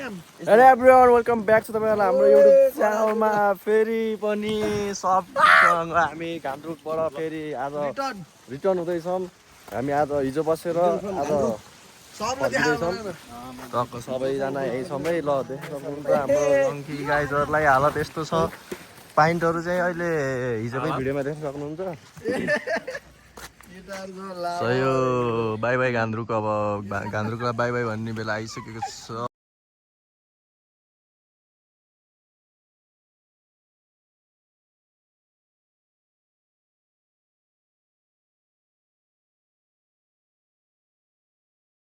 Hello everyone, welcome back to तपाईँहरूलाई हाम्रो YouTube च्यानलमा फेरि पनि सबसँग हामी घान्द्रुकबाट फेरि आज रिटर्न हुँदैछौँ। हामी आज हिजो बसेर आज फर्किँदैछौँ। टक्क सबैजना यही छौँ है। ल देख्न सक्नुहुन्छ हाम्रो अङ्की गाइजहरूलाई हालत यस्तो छ। पाइन्टहरू चाहिँ अहिले हिजोकै भिडियोमा देख्न सक्नुहुन्छ। सयो बाई बाई घान्द्रुक। अब घान्द्रुकलाई बाई बाई भन्ने बेला आइसकेको छ।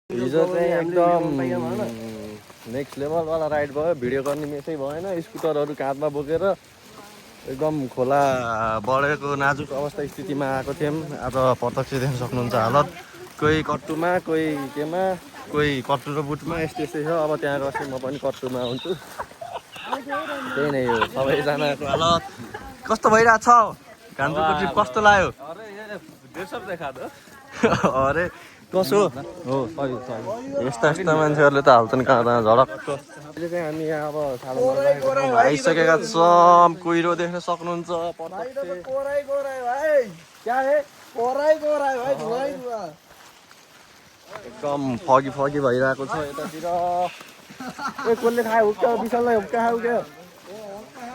हिजो चाहिँ एकदम नेक्स्ट लेभलवाला राइड भयो। भिडियो गर्ने मेसै भएन। स्कुटरहरू काँधमा बोकेर एकदम खोला बढेको नाजुक अवस्था स्थितिमा आएको थियौँ। आज प्रत्यक्ष देख्न सक्नुहुन्छ हालत। कोही कट्टुमा, कोही केमा, कोही कट्टु र बुटमा, यस्तै छ। अब त्यहाँ गएपछि म पनि कट्टुमा हुन्छु। त्यही नै हो सबैजनाको हालत। कस्तो भइरहेको छ घान्द्रुकको ट्रिप? कस्तो लाग्यो? अरे कसो हो यस्ता यस्ता मान्छेहरूले त हाल्छन् कहाँ कहाँ झडक। अहिले चाहिँ हामी यहाँ अब आइसकेका छौँ। कुहिरो देख्न सक्नुहुन्छ। एकदम फगी फगी भइरहेको छ यतातिर। कसले खायो हुक्का? विशाललाई हुक्का खायो क्या?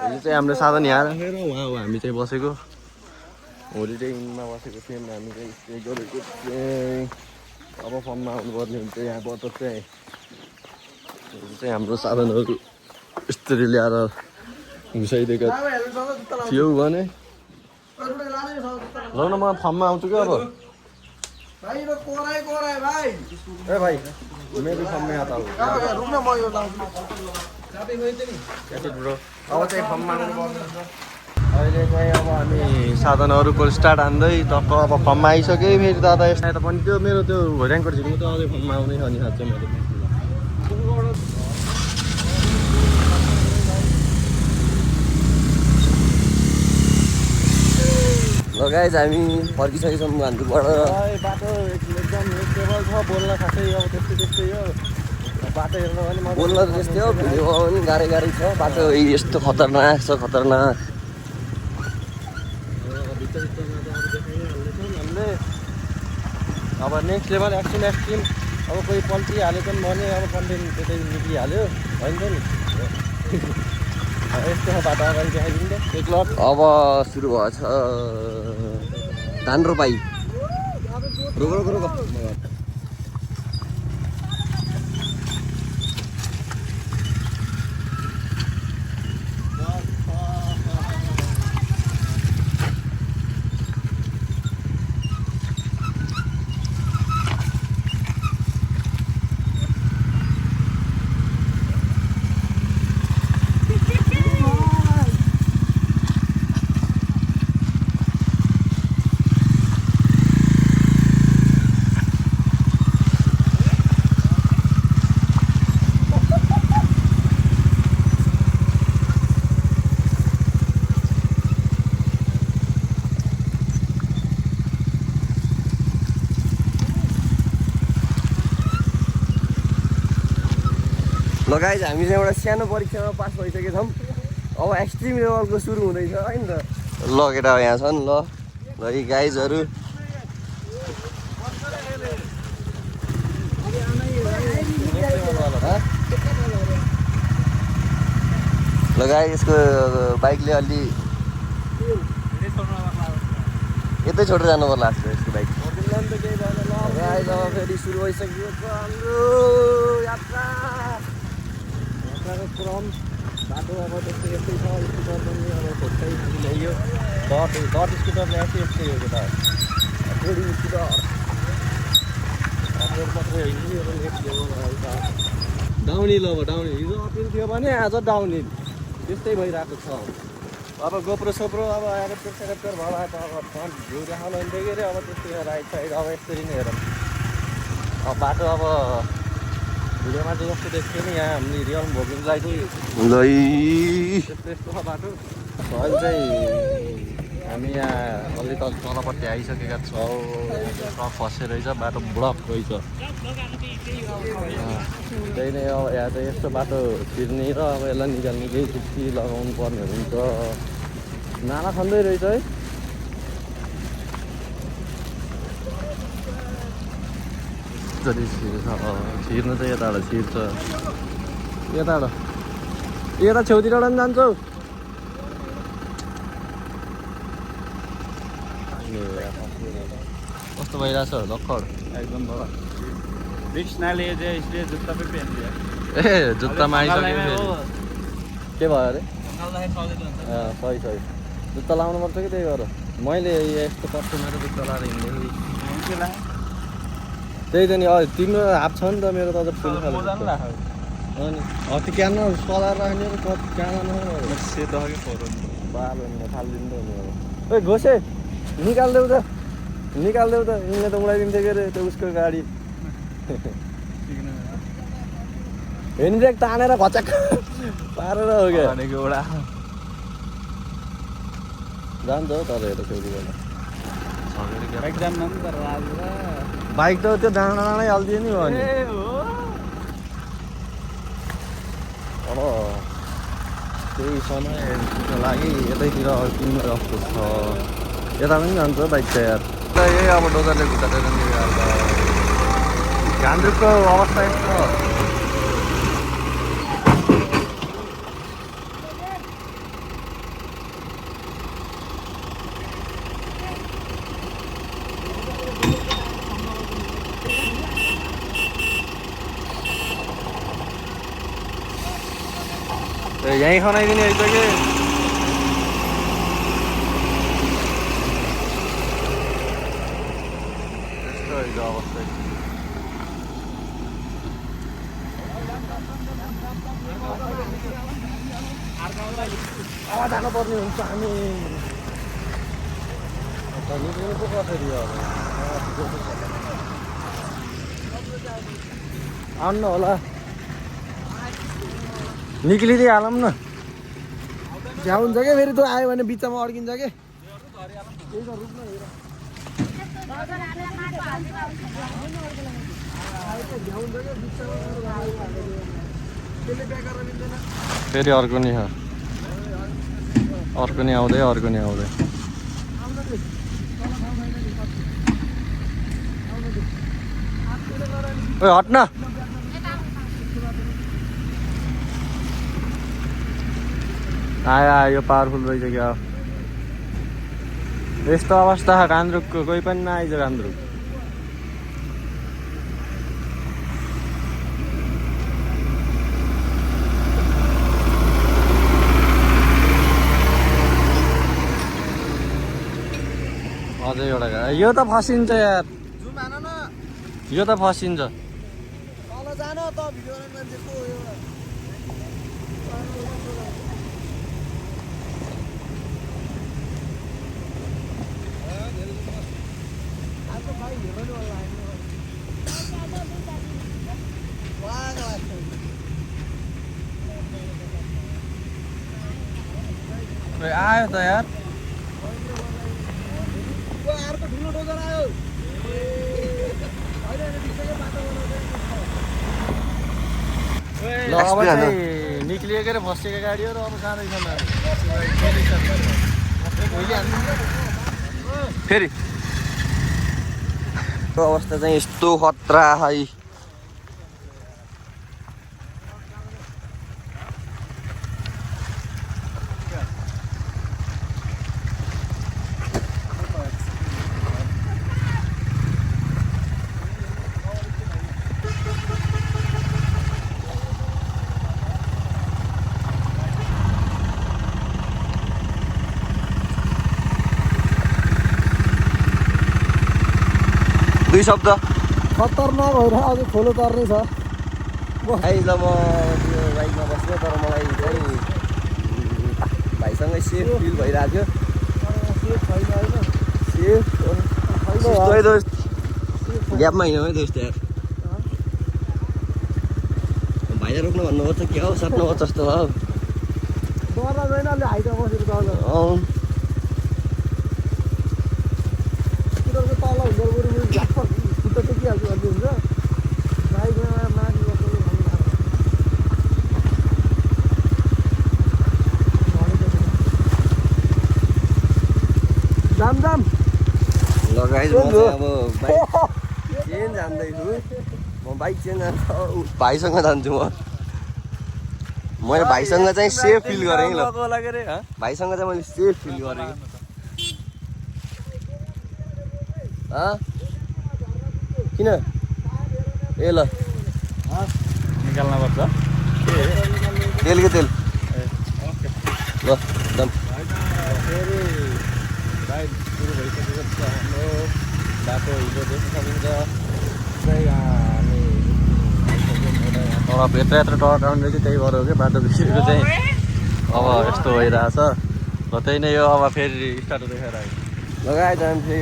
हिजो चाहिँ हाम्रो साधन यहाँ राखेर उहाँ हो हामी चाहिँ बसेको होलिडे इनमा बसेको थियौँ। हामी चाहिँ स्टे गरेको चाहिँ अब फर्ममा आउनुपर्ने हुन्छ। यहाँबाट चाहिँ हाम्रो साधनहरू यस्तरी ल्याएर घुसाइदिएका थियो भने ल न म फर्ममा आउँछु क्या अब। ए भाइ मेरो फर्ममा आता हो। अब चाहिँ फर्ममा आउनुपर्ने हुन्छ। अहिले चाहिँ अब हामी साधनहरूको स्टार्ट हान्दै टक्क अब फर्ममा आइसकेँ। फेरि दादा यता पनि त्यो मेरो त्यो ऱ्याङ्कर झिक्नु त अझै फर्ममा आउँदै छ नि साँच्चै मैले। ल गाइज हामी फर्किसकेछौँ घान्द्रुकबाट। बाटो एकदम स्टेबल छ। बोल्न खासै अब त्यस्तै त्यस्तै हो। बाटो हेर्न पनि बोल्न त त्यस्तै हो, भिडियोमा पनि गाह्रै छ। बाटो यस्तो खतरनाक छ, खतरनाक। हामीले अब नेक्स्ट लेभल एक्सट्रिम अब कोही पल्टिहालेछन् भने अब कन्टेन्ट त्यतै निक्लिहाल्यो भन्छ नि। यस्तो बाटो अगाडि देखाइदिनु त एक लट। अब सुरु भएछ धान रोपाइ। रोक रोक रोक। ल गाइज हामी चाहिँ एउटा सानो परीक्षामा पास भइसकेका छौँ। अब एक्सट्रिम लेभलको सुरु हुँदैछ है नि त। ल केटा यहाँ छन्। ल यी गाइजहरू ल गाइज यसको बाइकले अलि यतै छोडेर जानु पर्ला जस्तो यसको बाइक। गाइज अब फेरि सुरु भइसक्यो हाम्रो यात्रा। क्रम बाटो अब त्यस्तै यस्तै छ। स्कुटर पनि अब खोज्दै ल्याइयो। डट स्कुटर ल्याएको थियो यस्तै हो केटा। थोडी स्कुटर मात्रै होइन नि। अब नेक्स्ट लेभल डाउन हिल। अब डाउन हिल हिजो अपिल थियो भने आज डाउन हिल त्यस्तै भइरहेको छ। अब गोप्रो सोप्रो अब एडप्टर सेडप्टर भएर त अब फ्रन्ट भ्यू देखाउनु हुन्थ्यो कि अरे। अब त्यस्तै राइट साइड अब यसरी नै हेर। अब बाटो अब भिडियोमा चाहिँ जस्तो देख्थ्यो नि यहाँ हामीले रियलमा भोग्नुलाई चाहिँ त्यस्तो यस्तो छ बाटो। अहिले चाहिँ हामी यहाँ अलि तलपट्टि आइसकेका छौँ। ट्रक फसेर रहेछ, बाटो ब्लक रहेछ। त्यही नै अब यहाँ चाहिँ यस्तो बाटो छिर्ने र अब यसलाई निकाल्ने केही छुट्टी लगाउनु पर्ने हुन्छ। नाला खन्दै रहेछ है। जति छिर्छ छिर्नु चाहिँ यताबाट छिर्छ। यताबाट यता छेउतिरबाट पनि जान्छौ। कस्तो भइरहेछ लक्कड एकदम बड़ा रिक्स ना लिए थे इसलिए जूता पे पहन लिया। ए जुत्तामा आइसक्यो फेरि। के भयो अरे? सही सही जुत्ता लाउनु पर्छ कि त्यही भएर मैले यस्तो पर्छ मेरो जुत्ता लाएर हिँड्दै। त्यही त नि तिम्रो हाफ छ नि त मेरो त अझ फुल खाले अनि त्यो क्यान सलाएर राख्ने र कहाँ जानु बाल फालिदिनु त मेरो। ए घोसे निकालिदेऊ त निकालिदेऊ त। यिनले त उडाइदिन्थ्यो के अरे त्यो उसको गाडी। हेन्ड्रेक तानेर घचक पारेर हो क्या एउटा जान्छ हौ तर हेर छेउबाट एक्जाम तर बाइक त त्यो डाँडा डाँडै हालिदियो नि भयो नि। अब त्यही समयको लागि यतैतिर किन्नु जस्तो छ। यता पनि जान्छ बाइक त यार। यही अब डोजरले घुटाएर घान्द्रुकको अवस्था यस्तो। यहीँ खनाइदिने रहेछ कि यस्तो रहेछ अवस्था। अब जानुपर्ने हुन्छ हामी। निक्लिनु पो कसरी अब आउनु होला निक्लिदिइहालौँ न। झ्याउ हुन्छ क्या फेरि त्यो आयो भने बिचमा अड्किन्छ के। फेरि अर्को नि अर्को नि आउँदै अर्को नि आउँदै। ओ हट्न आयो आयो पावरफुल रहेछ क्या। यस्तो अवस्था घान्द्रुकको कोही पनि नआइज घान्द्रुक। अझै एउटा यो त फसिन्छ यार। यो त फसिन्छ। आयो त यार। ल अब चाहिँ निक्लिएको र फसेको गाडी हो र अब जाँदैछ फेरि अवस्था चाहिँ यस्तो खतरा है। दुई शब्द खतरनाक भएर अझै खोलो तर्ने छ। आइज म त्यो बाइकमा बस्ने तर मलाई चाहिँ भाइसँगै सेफ फिल भइरहेको थियो। सेफ दोस्त ग्यापमा हिँड्यो है दोस्त यार। भाइले रोक्नु भन्नुपर्छ क्या हो सट्नुपर्छ जस्तो हो। डर छैन अहिले हाइट बसेर स्कुटरको तल हुन्छ बरु झ्याप्प खुट्टा टेकिहाल्छु भन्ने हुन्छ बाइकमा माथि बस्नु जाम जाम ल गाइस म चाहिँ अब बाइक चेन्ज जान्दैछु म बाइक चेन्ज जान्छ भाइसँग जान्छु मैले भाइसँग चाहिँ सेफ फिल गरेँ ल भाइसँग चाहिँ मैले सेफ फिल गरेँ किन ए ल निकाल्न पर्छ तेल के तेल ल दम राइड सुरु भइसकेको छ हाम्रो बाटो हिजो देख्न सकिन्छ तल यत्रो यत्रो टर्न रहेछ त्यही भएर हो कि बाटो बिग्रेको चाहिँ अब यस्तो भइरहेछ र त्यही नै हो अब फेरि स्टार्ट देखाएर आयो लगाए जान्थे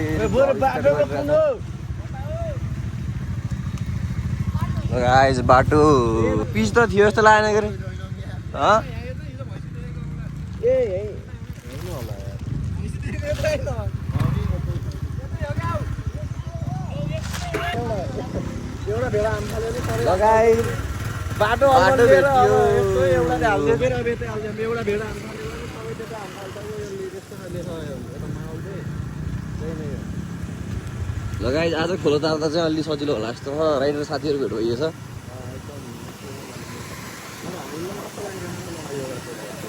गाइस बाटो पिच त थियो जस्तो लागेन के एउटा भेडा आम फाल्यो नि लगाए बाटो बाटो भेटियो। यस्तो एउटाले हाल्थ्यो फेरि अब यतै हाल्थ्यो एउटा भेडा आम फाल्यो भने सबै त्यता आम फाल्छ यसले त्यस्तो खाले छ यता माहौल चाहिँ त्यही नै हो लगाए आज खोलो तार्दा चाहिँ अलि सजिलो होला जस्तो छ राइडर साथीहरू भेट भइएछ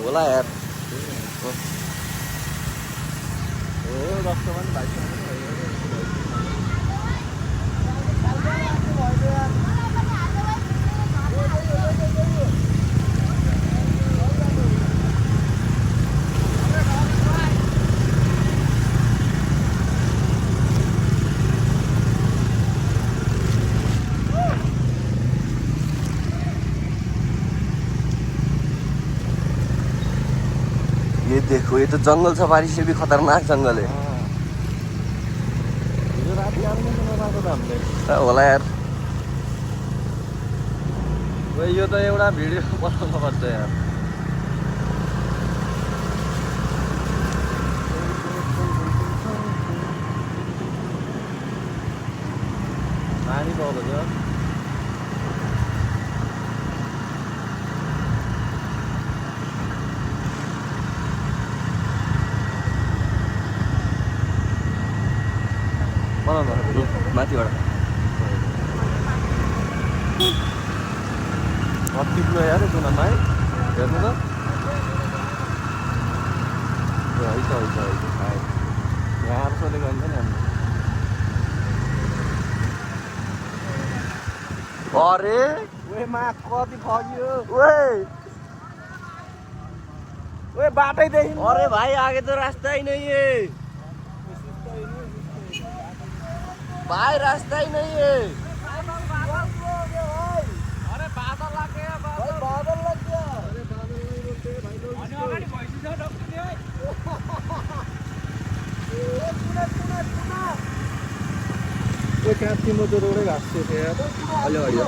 होला यार हो रक्तमा पनि भाइसँग ये देखो ये तो जंगल सफारी से भी खतरनाक जंगल है हिजो राति आउनु नपाएको त हामीले होला यार यो त एउटा भिडियो बनाउनु पर्छ यार पानी पर्दैछ बनाउनु माथिबाट कति किलो यार जुनमा है हेर्नु त है त यहाँ सोधेको हुन्छ नि हाम्रो अरे ओएमा कति फग्यो ओए बाटै देखि अरे भाई आगे तो रास्ता ही नहीं है भाई रास्ता ही नहीं है अरे बादल लग गया बादल लग गया अरे बादल नहीं रोकते भाई लोग अनि अगाडि भइसक्यो डक्टर है त्यो काँची म त्यो रोडै घाँस्छु थियो यार अलि हरियो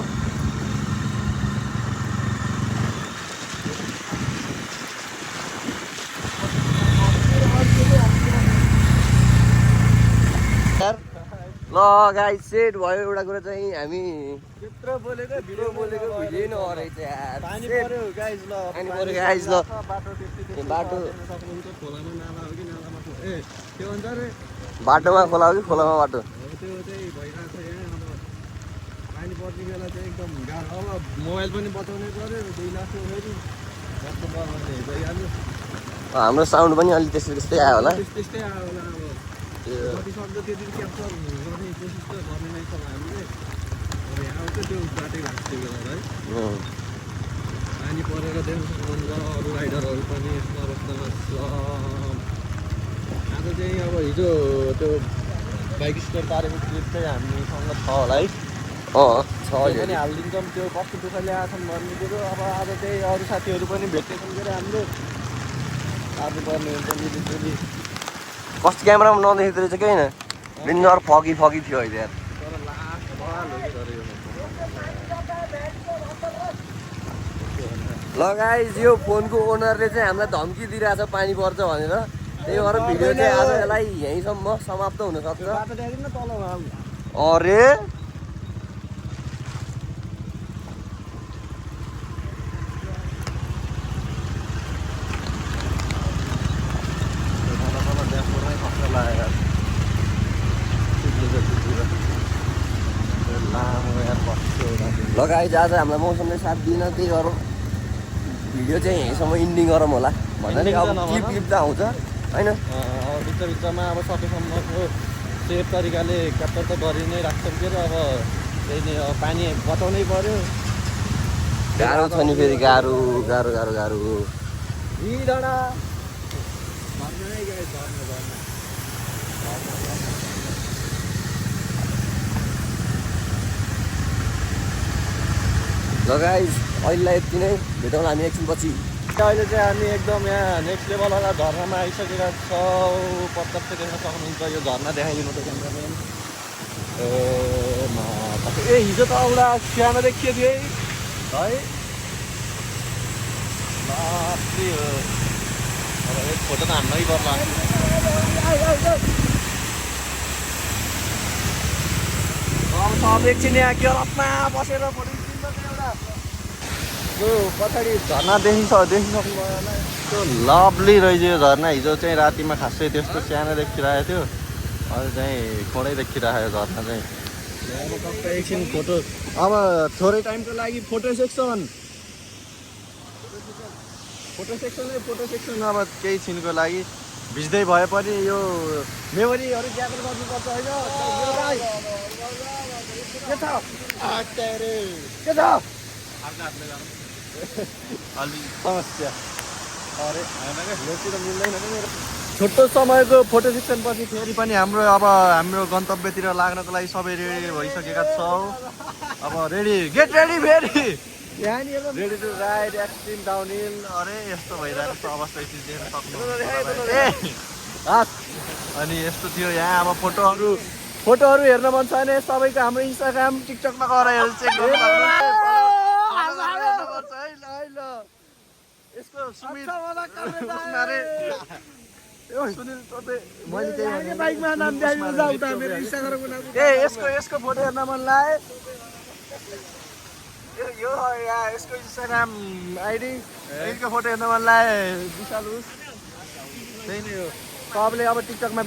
ल गाइस सेट भयो एउटा कुरा चाहिँ हामी त्यत्रो बोलेको भिडियो बोलेको भिडियो नै रहेछ यार पानी पर्यो गाइस ल पानी पर्यो गाइस ल बाटो त्यति बाटो सक्नुहुन्छ खोलामा नाला हो कि नालामा ए के भन्छ रे बाटोमा खोला हो कि खोलामा बाटो हो त्यो चाहिँ भइरहेको छ यहाँ अब पानी पर्ने बेला चाहिँ एकदम गाह्रो अब मोबाइल पनि बचाउनै पर्यो 2 लाख फेरि जस्तो बनाउने भइहाल्यो हाम्रो साउन्ड पनि अलि त्यस्तै आयो होला त्यस्तै आयो होला अब जति सक्दो त्यति क्याप्चर गर्ने कोसिस त गर्ने नै छ हामीले अब यहाँ आउँछ त्यो बाटै घाँस्ने बेला है पानी परेर देख्न सक्नुहुन्छ अरू राइडरहरू पनि यस्तो अवस्थामा छ आज चाहिँ अब हिजो त्यो बाइक स्टोर पारेको क्लिप चाहिँ हामीसँग छ होला है छ त्यो पनि हालिदिन्छौँ त्यो कस्तो दुःख ल्याएको छन् भन्ने कुरो अब आज चाहिँ अरू साथीहरू पनि भेटेछन् के अरे हामीले आज पर्ने हुन्छ मिलिजुली कस्तो क्यामेरामा नदेखेको रहेछ कि होइन डेन्जर फगी थियो अहिले यार तर लास्ट बवाल हो कि तर यो ल गाइस यो फोनको ओनरले चाहिँ हामीलाई धम्की दिइरहेछ पानी पर्छ भनेर त्यही भएर भिडियो चाहिँ आजलाई यहीँसम्म समाप्त हुनसक्छ। बाटो ल्याइदिनु न तल अरे लगाइ आज हामीलाई मौसमले साथ दिएन, त्यही भएर भिडियो चाहिँ यहीँसम्म इन्डिङ गरौँ होला भन्दा नि अब क्लिप क्लिप त आउँछ होइन। भित्रभित्रमा अब सकेसम्मको सेफ तरिकाले क्याप्चर त गरि नै राख्छौँ के र अब त्यही नै अब पानी बचाउनै पर्यो। गाह्रो छ नि फेरि, गाह्रो गाह्रो गाह्रो गाह्रो। गाइस अहिलेलाई यति नै, भेटौँ हामी एकछिनपछि। अहिले चाहिँ हामी एकदम यहाँ नेक्स्ट लेभलवाला झर्नामा आइसकेका छौँ। प्रत्यक्ष देख्न सक्नुहुन्छ यो झर्ना देखाइदिनु त क्यामेराम्यान। ए हिजो त एउटा सानो देखियो थियो है बाफ्रे हो। अब एक फोटो त हान्नै पर्ला। अब सब एकछिन यहाँ केरपमा बसेर फोटो पछाडि झर्ना देखिसक्नु भयो होला। यस्तो लभली रहेछ यो झर्ना। हिजो चाहिँ रातिमा खासै त्यस्तो सानो देखिरहेको थियो, अहिले चाहिँ खोँडै देखिरहेको झर्ना चाहिँ। एकछिन फोटो, अब थोरै टाइमको लागि फोटो सेक्सन अब केही छिनको लागि भिज्दै भए पनि यो मेमोरीहरू ग्यादर गर्नुपर्छ होइन। के छ समस्या? अरे मिल्दैन मेरो। छोटो समयको फोटो सेक्सनपछि फेरि पनि हाम्रो गन्तव्यतिर लाग्नको लागि सबै रेडी भइसकेका छौँ। अब गेट रेडी फेरि ready to ride extreme downhill. अरे यस्तो भइरहेको छ अवस्था, स्थिति देख्न सक्नुहुन्छ। अनि यस्तो थियो यहाँ। अब फोटोहरू हेर्न मन छ भने सबैको हाम्रो इन्स्टाग्राम टिकटकमा गएर चेक गर्नुपर्छ है। ल यसको सुनिल यसको फोटो हेर्न मन लाग्यो। यो यसको इन्स्टाग्राम आइडी यसको फोटो हेर्न मन लाग्यो। विशाल त्यही नै हो। सबले अब टिकटकमा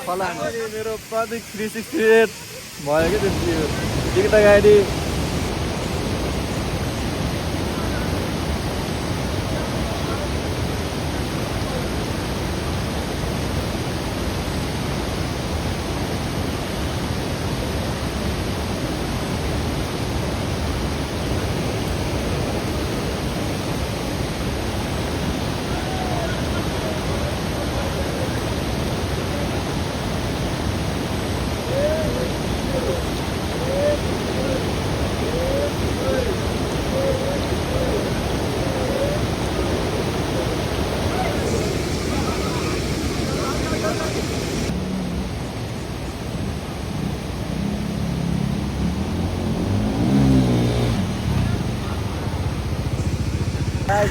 फलो मेरो प्रतीक 368 भयो क्या त्यो टिकटक आइडी।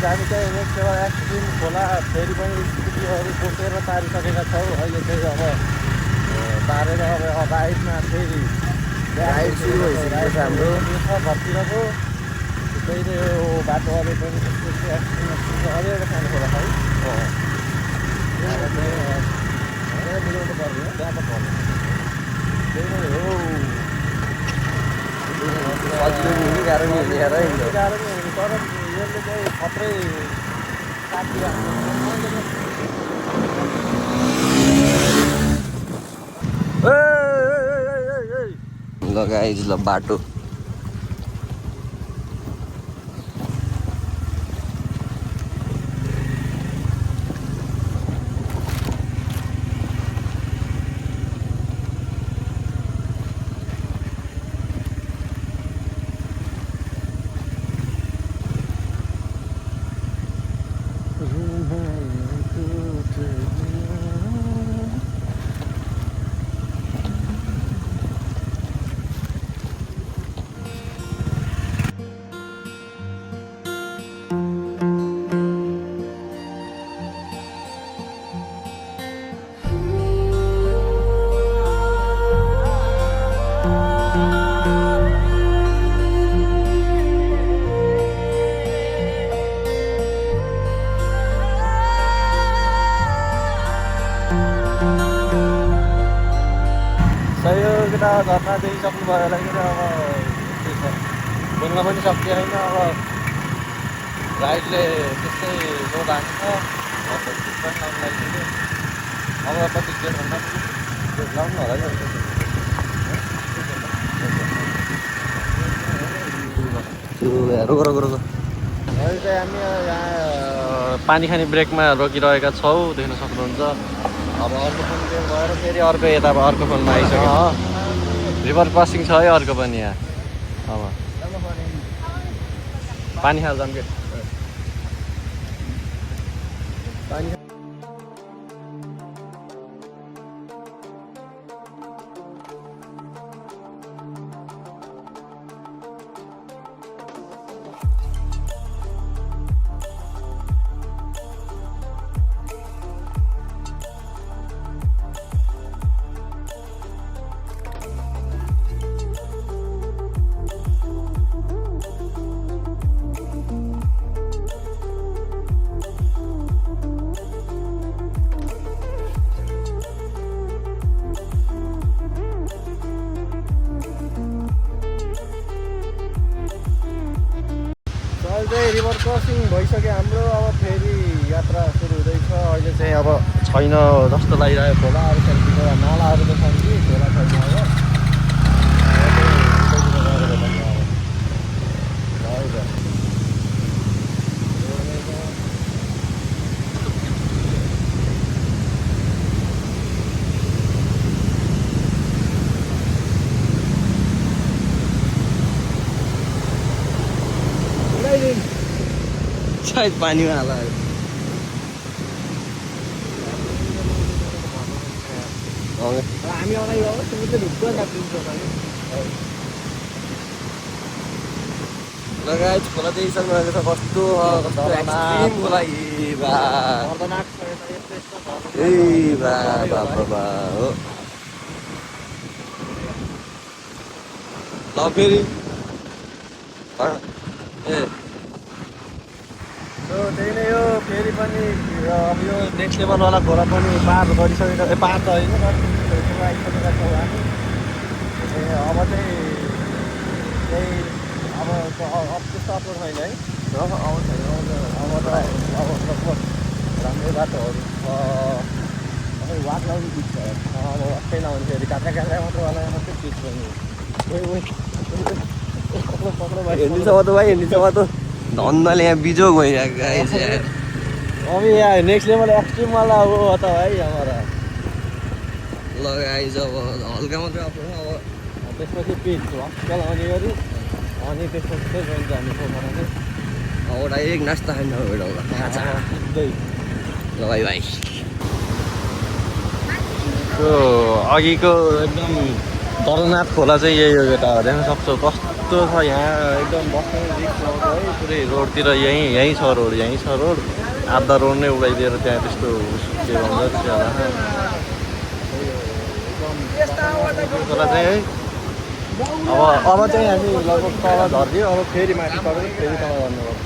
हामी चाहिँ नेक्स्ट लेभल एक्सट्रिम खोला फेरि पनि स्कुटीहरू बोकेर तारिसकेका छौँ। अहिले चाहिँ अब तारेर अब राइडमा फेरि राइड सुरु भइसकेको छ हाम्रो घरतिरको। त्यही नै हो बाटो। अझै पनि त्यस्तो एक्सट्रिम अझै एउटा सानो खोला है। मिलाउनु पर्ने हो, त्यहाँ त पर्ने। त्यही नै हो। सजिलो नि हुने, गाह्रो नि हुने यार। गाह्रो नि हुने, तर यसले चाहिँ खत्रै ल गाइस ल बाटो झर्ना देखिसक्नु भयो होला कि अब के छ बोल्न पनि सकिएन अब राइडले त्यस्तै लोड हान्छ अब कति गेट भन्दा गेट लाउनु होला नि रोको रोको रोको अहिले चाहिँ हामी यहाँ पानी खाने ब्रेकमा रोकिरहेका छौँ देख्न सक्नुहुन्छ अब अर्को फोन ब्रेक भएर फेरि अर्को यता अर्को फोनमा आइसक्यो रिभर क्रसिङ छ है अर्को पनि यहाँ अब पानी खाल्छौँ के पानी चाहिँ रिभर क्रसिङ भइसक्यो हाम्रो अब फेरि यात्रा सुरु हुँदैछ अहिले चाहिँ अब छैन जस्तो लागिरहेको होला अरू साइडतिर नालाहरू त छन् कि खोला छैन सायद पानीमा हाल हामी अगाडि अब तिमीले ढुक्क लगायत खोला देखिसक्नु भएको छ कस्तो खोला हो ल फेरि त्यही नै हो फेरि पनि अब यो नेक्स्ट लेभलवाला खोला पनि पार गरिसकेका पार त होइन आइसकेका छौँ हामी अब चाहिँ त्यही अब त्यस्तो अप्ठ्यारो छैन है अब छैन अब त अब लगभग राम्रै बाटोहरू छ वाक लाउनु बिच अब वाक्कै लाउने फेरि काँक्रा मात्रवाला मात्रै चिज पनि पक्रो हेर्नेसम्म त भाइ हेर्नेसम्म त धन्दाले यहाँ बिजो गइरहेको अब यहाँ नेक्स्ट लेभल एक्सट्रिमवाला हो त भाइ हमारा लगाइज अब हल्का मात्रै अप्ठ्यारो अब त्यसपछि पिच हस्पिटल आउने गरी अनि त्यसपछि चाहिँ जान्छ हामी पोखरा चाहिँ अब डाइरेक्ट नास्ता खानु ल भाइ भाइ त्यो अघिको एकदम दरनाथ खोला चाहिँ यही हो केटा देख्न सक्छौ कस्तो छ यहाँ एकदम बस्ने रिक्स आउँछ है पुरै रोडतिर यहीँ छ रोड आधा रोड नै उडाइदिएर त्यहाँ त्यस्तो के भन्छ खोला चाहिँ है अब चाहिँ हामी लगभग तल झर्दियो अब फेरि माथि चढ्यो फेरि तल झर्नुपर्छ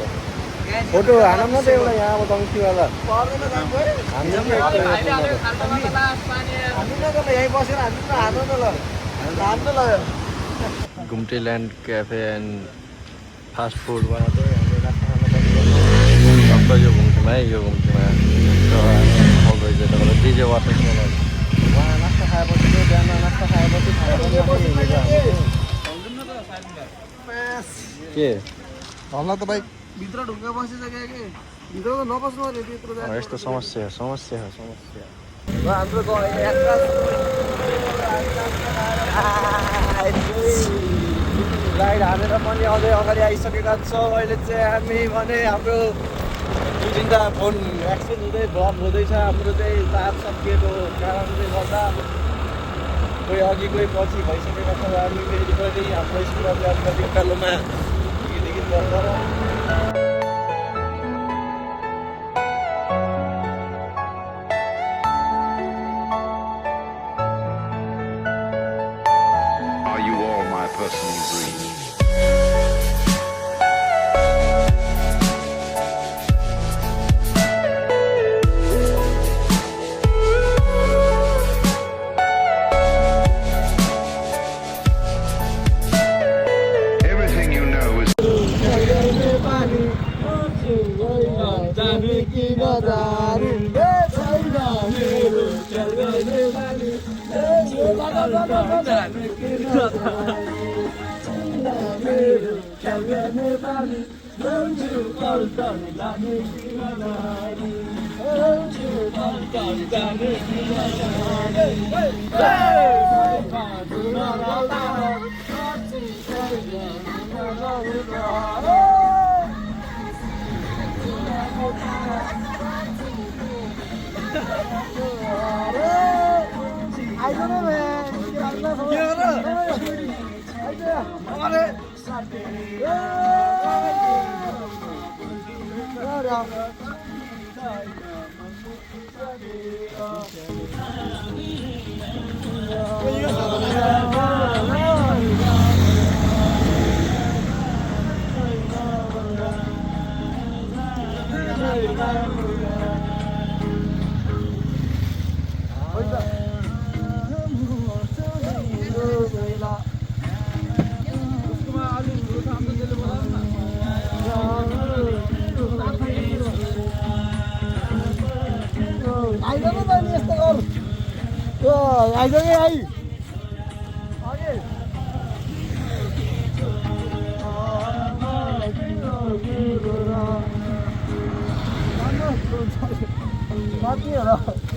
फोटो हानौँ न त एउटा यहाँ अब डङ्कीवाला Ghumte land cafe and fast फुडमा चाहिँ हामीले नास्ता यो घुम्तीमा है यो घुम्तीमा तपाईँलाई डिजे वाटर उहाँ नास्ता खाएपछि चाहिँ बिहान नास्ता खाएपछि के हल्ला त भाइ भित्र ढुङ्गा बसिसक्यो कि भित्र त नबस्नु अरे त्यत्रो यस्तो समस्या र हाम्रो यात्रा राइड हानेर पनि अझै अगाडि आइसकेका छौँ अहिले चाहिँ हामी भने हाम्रो 2-3 फोन एक्सिडेन्ट हुँदै ब्लक हुँदैछ हाम्रो चाहिँ चार्ज सकिएको कारणले गर्दा कोही अघि कोही पछि भइसकेका छौँ हामी फेरि पनि हाम्रो स्कुलहरूले अलिकति उकालोमा दिकिदिकिन गर्छ personal dream. जाने किन जाने छैन मेरो खेल्ने बानी जाने किन जाने मेरो खेल्ने बानी भन्छु कल्कल जाने किन जाने भन्छु कल्कल जाने किन जाने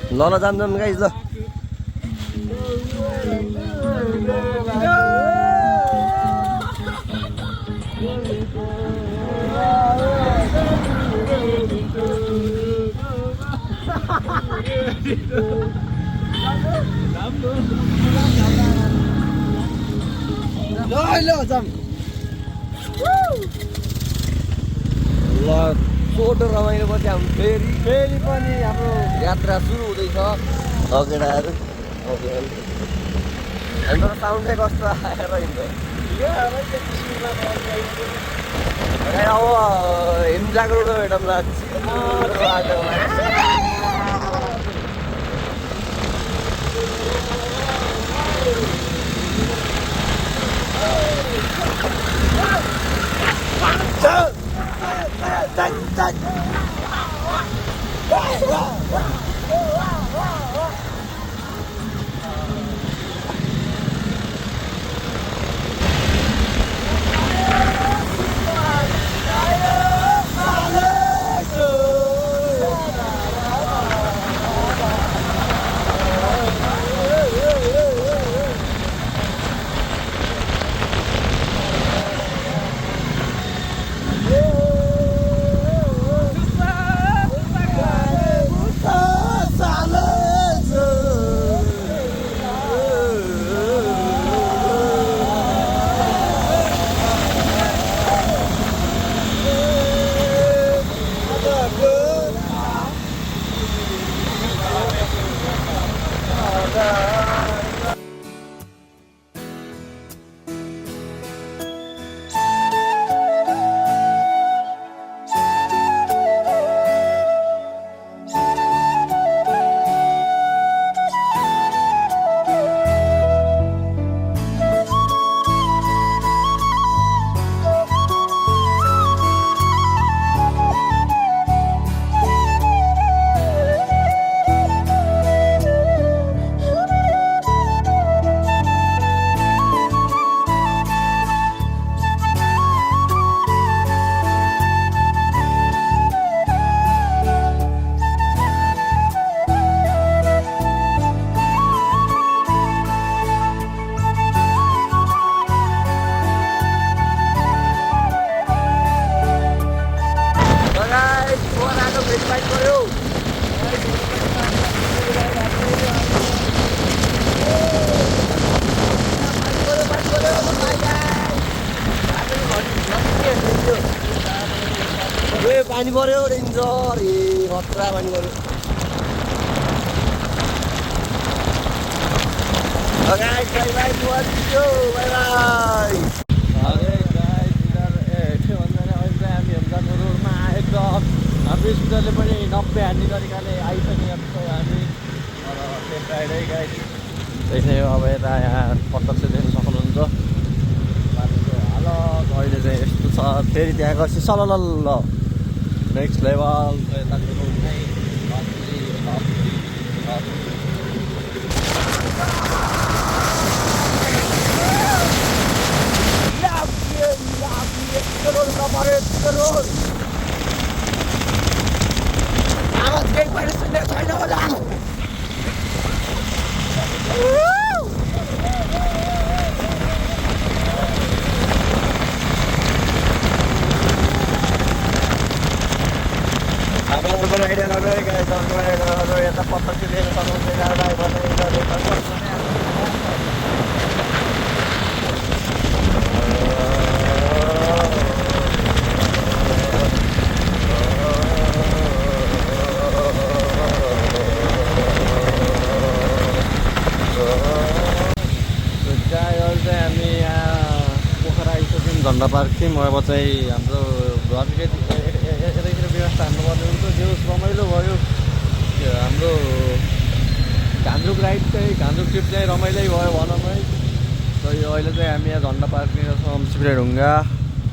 ल ल जान्छौँ गाइस ल ल छोटो रमाइलोपछि हामी फेरि पनि हाम्रो यात्रा सुरु हुँदैछ अगेडाहरू हाम्रो साउन्ड चाहिँ कस्तो आएर हिँड्छ अब हिमजाको भेटौँला बाटोमा पानी पर्यो डेन्जर खतरा पानी पर्यो स्कुटरले पनि 90 हान्ने तरिकाले आइसकेका छौँ हामी टेस्ट राइडै गाइस त्यसै अब यता यहाँ प्रत्यक्ष देख्न सक्नुहुन्छ बाटोको हालत अहिले चाहिँ यस्तो छ फेरि त्यहाँ गएपछि सलल नेक्स्ट लेभल यता पत्ता लिएर हामी यहाँ पोखरा आइसक्यौँ झन्डा पार्क थियौँ अब चाहिँ हाम्रो घरकै यतैतिर व्यवस्था हान्नुपर्ने हुन्छ जो रमाइलो भयो हाम्रो घान्द्रुक राइड चाहिँ घान्द्रुक ट्रिप चाहिँ रमाइलै भयो भनौँ है अहिले चाहिँ हामी यहाँ झन्डा पार्कनिर छौँ सिप्रे ढुङ्गा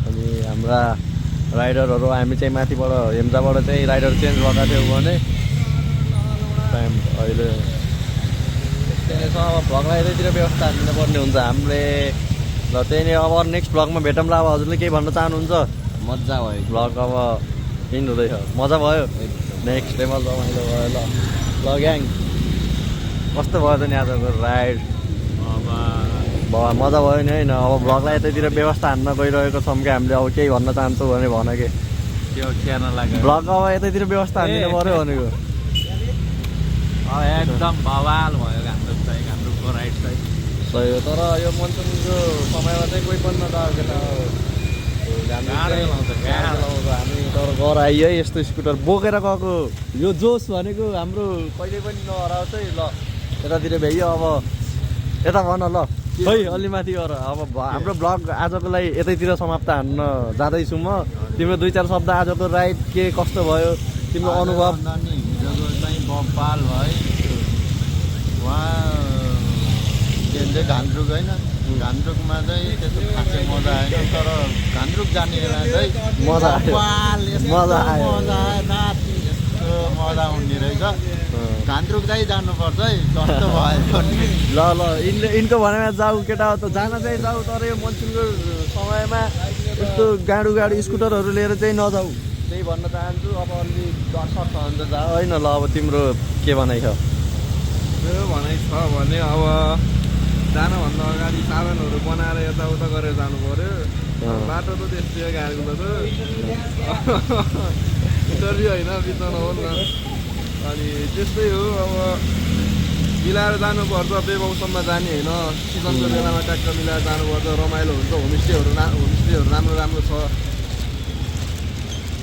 अनि हाम्रा राइडरहरू हामी चाहिँ माथिबाट हेम्जाबाट चाहिँ राइडर चेन्ज भएको थियौँ भने टाइम अहिले त्यही नै छ अब भ्लगलाई यतैतिर व्यवस्था हाल्नुपर्ने हुन्छ हामीले ल त्यही नै अब नेक्स्ट भ्लगमा भेटौँला अब हजुरले केही भन्न चाहनुहुन्छ मजा भयो भ्लग अब हिँड हुँदैछ मजा भयो नेक्स्ट लेभल रमाइलो भयो ल ग्याङ कस्तो भयो त नि आजको राइड मजा भयो नि होइन अब भ्लगलाई यतैतिर व्यवस्था हान्न गइरहेको छौँ कि हामीले अब केही भन्न चाहन्छौँ भने भन के त्यो खेर्न लाग्यो भ्लग अब यतैतिर व्यवस्था हान्दिनु पऱ्यो भनेको एकदम बवाल भयो घान्द्रुकको राइड चाहिँ सही हो तर यो मनसुनको समयमा चाहिँ कोही पनि नजाओ केटा हामी तर घर आइयो है यस्तो स्कुटर बोकेर गएको यो जोस भनेको हाम्रो कहिले पनि नहराओस् है ल यतातिर भ्याइयो अब यता भन ल खै अलि माथि गर अब हाम्रो ब्लग आजको लागि यतैतिर समाप्त हान्न जाँदैछु म तिम्रो 2-4 शब्द आजको राइड के कस्तो भयो तिम्रो अनुभव हिजोको चाहिँ बवाल भयो उहाँ के भन्छ घान्द्रुक होइन घान्द्रुकमा चाहिँ त्यस्तो खासै मजा आएन तर घान्द्रुक जाने बेला चाहिँ मजा आयो मजा आयो मजा हुने रहेछ घान्द्रुक चाहिँ जानुपर्छ है कस्तो भयो ल यिनको भनेमा जाऊ केटा त जान चाहिँ जाऊ तर यो मनसुनको समयमा यस्तो गाडु स्कुटरहरू लिएर चाहिँ नजाऊ त्यही भन्न चाहन्छु अब अलि डर छ भने त जा होइन ल अब तिम्रो के भनाइ छ मेरो भनाइ छ भने अब जानुभन्दा अगाडि साधनहरू बनाएर यताउता गरेर जानु पऱ्यो बाटो त त्यस्तै गाडीको त इन्टरभ्यू होइन बिचमा हो नि अनि त्यस्तै हो अब मिलाएर जानुपर्छ बेमौसममा जाने होइन सिजनको बेलामा ट्याक्टर मिलाएर जानुपर्छ रमाइलो हुन्छ होमस्टेहरू राम्रो छ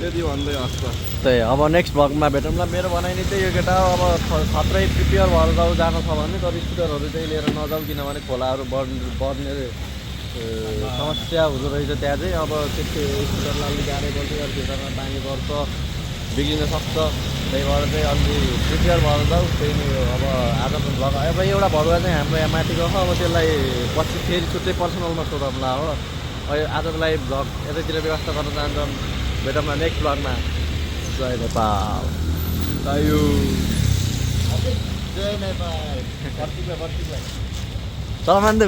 त्यति भन्दै हस् त्यही अब नेक्स्ट भ्लगमा भेटौँला मेरो भनाइ नि त्यही हो केटा अब खत्रै प्रिपेयर भएर जाऊ जान छ भने तर स्कुटरहरू चाहिँ लिएर नजाऊ किनभने खोलाहरू बढ्ने समस्या हुँदो रहेछ त्यहाँ चाहिँ अब त्यस्तो स्कुटरलाई अलिक गाह्रै पर्छ भित्रमा पानी पर्छ बिग्रिन सक्छ त्यही भएर चाहिँ अलि प्रिपेयर भएर जाऊ त्यही नै हो अब आजको भ्लग अब एउटा भरुवा चाहिँ हाम्रो यहाँ माथिको छ अब त्यसलाई पछि फेरि छुट्टै पर्सनलमा सोधौँला हो आजको लागि भ्लग यतैतिर व्यवस्था गर्न चाहन्छौँ भेटौँला नेक्स्ट भ्लगमा जय नेपाल जय नेपाल चल मान्दु